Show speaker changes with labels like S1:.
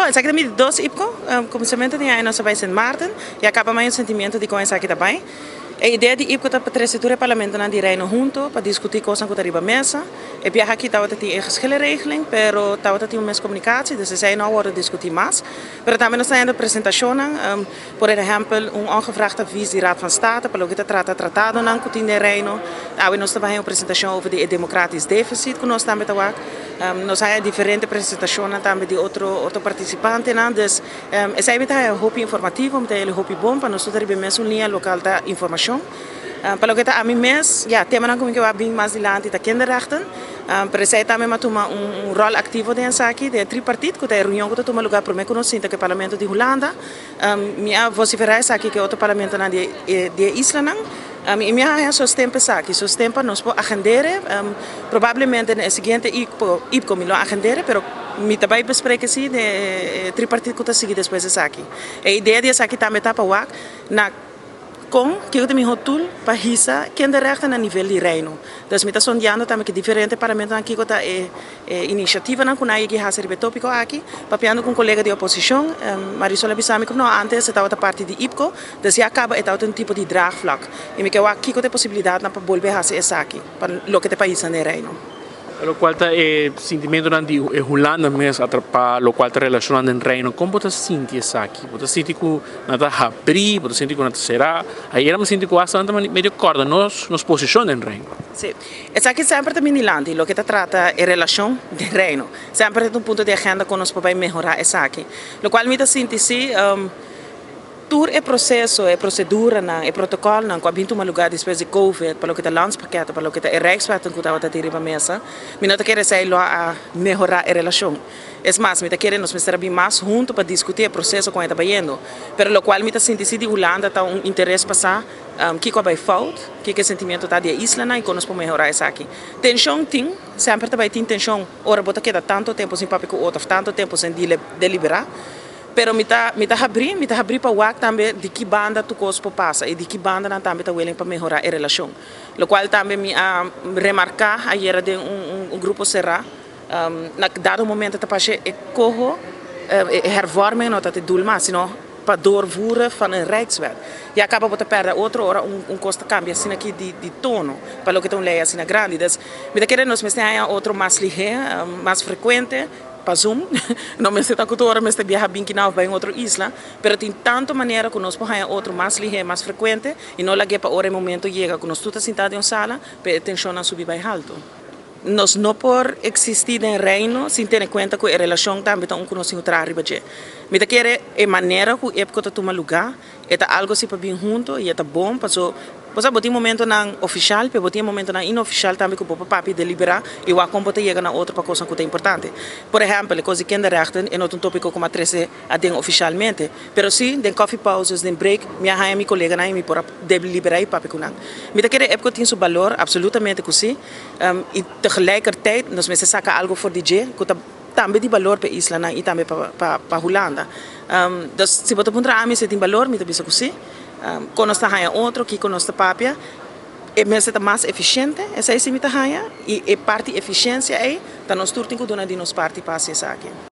S1: Bon, esaki ta mi di dos IPKO. Kuminsamentu di aña nos a bai Sint Maarten i a kaba mai un sentimentu di kon esaki ta bai. E idea di IPKO ta pa trese tur e parlamentonan di Reino hunto pa diskutí kosnan ku ta riba mesa. E biaha aki tabata tin e geschillenregeling, pero tabata tin un miskomunikatsie, dus esei no a wòrdu diskutí mas. Pero tambe nos ta hende presentashonnan, por ehèmpel un ongevraagd advies di Raad van State pa loke ta trata tratadonan ku tin den Reino. Awe nos ta bai un presentashon over di e democratisch deficit ku nos tambe ta wak. Nos haya diferente presentashonnan tambe di otro otro partisipantenan, dus esei mi ta haya hopi informativo, mi ta haya hopi bon pa nos tur ta riba e mesun liña lokal ta informashon. Pa loke ta ami mes, ya, temanan ku mi ke wak bin mas dilanti ta kinderrechten, pero esei tambe mi a tuma un ròl aktivo den esaki, den e tripartit, ku ta e reunion ku ta tuma lugá promé ku nos sinta ku e parlamento di Hulanda. Mi a vosiferá esaki ku e otro parlamentonan di e islanan i mi a haña sosten pa esaki, sosten pa nos por agend'é. Probablemente na e siguiente IPCO mi lo agend'é, pero mi ta bai besprek esei den e tripartit ku ta sigui despues esaki. E idea di esaki tambe ta pa wak na kon, kiko ta mihó tool pa hisa kinderrechten na nivel di Reino. Dus mi ta sondeando tambe ku diferente parlamentonan kiko ta e inisiativanan ku nan a yega hasi riba e tópiko aki. Papiando ku un kolega di oposishon, Marisol a bisa mi ku no, antes e tabata parti di IPKO, dus ya kaba e tabata un tipo di draagvlak. I mi ke wak kiko ta e posibilidatnan pa bolbe hasi esaki pa loke ta e paisnan den Reino.
S2: Lokual ta e sintimentunan di e Hulanda mes atrapá lokual ta relashoná den Reino, kon bo ta sinti esaki? Bo ta sinti ku nan ta habrí, bo ta sinti ku nan ta será? Ayera mi sinti ku asta nan ta medio kòrda nos nos posishon den Reino.
S1: Sí, esaki semper ta bini dilanti, loke ta trata e relashon den Reino. Semper ta un punto di agenda kon nos por bai mehorá esaki. Lokual mi ta sinti sí, Tur e proseso, e proseduranan, e protokòlnan ku a bin tuma lugá despues di Covid pa loke ta landspakket, pa loke ta e Rijkswetten ku tabata tin riba mesa, mi no ta kere esei lo a mehorá e relashon. Es mas, mi ta kere nos mester a bin mas huntu pa diskutí e proseso kon e ta bayendo. Pero lokual mi ta sinti si di Hulanda ta un interes pa sa kiko a bai fout, kiko e sentimiento ta di e islanan i kon nos por mehorá esaki. Tenshon tin, semper ta bai tin tenshon ora bo ta keda tantu tempu sin papia ku otro òf tantu tempu sin deliberá. Pero mi ta mi ta habrí, mi ta habrí pa wak tambe di ki banda tur kos por pasa i di ki bandanan tambe ta willing pa mehorá e relashon. Lokual tambe mi a remarká ayera den un un grupo será, na dado momento ta pasha e koho, e hervorming no ta te dul mas, sino pa doorvoeren van een rijkswet. Ya kaba bo ta pèrdè otro ora un un kos ta kambia asina aki di di tono pa loke ta un lei asina grandi. Dus mi ta kere nos mester haña otro mas lihé, mas frekuente. Pa Zoom, no mester ta ku tur ora mester biaha bin kina òf bai un otro isla, pero tin tantu manera ku nos por haña otro mas lihé, mas frekuente i no lag'é pa ora e momento yega ku nos tur ta sintá den un sala pa e tenshonnan subi bai haltu. Nos no por eksistí den Reino sin tene kuenta ku e relashon tambe ta un ku nos tin ku traha riba dje. Mi ta kere e manera ku EPCO ta tuma lugá E ta algo si pa bin hunto y e ta bon paso bo sa bo tin momentonan oficial pero bo tin e momentonan inofficial tambe cu bo por papia y delibera y wak con bo ta yega na otro pa cosnan cu ta importante. Por ehempel e cos di kinderrechten e no ta un topico cu mi a trece aden oficialmente pero si den coffee pauzes den break mi a haya mi coleganan y mi por a delibera y papia cu nan. Mi ta kere EPCO tin su balor absolutamente cu si y tegelijkertijd nos mester saca algo for di dje cu ta Tambe di balor pa e islanan i tambe pa Hulanda. Dus si bo ta puntra ami si e tin balor, mi ta bisa ku si. Kon nos ta haña otro, kiko nos ta papia, e mester ta mas efisiente, esei si mi ta haña, i e parti efisiensia ei ta nos tur tin ku duna di nos parti pa hasi esaki.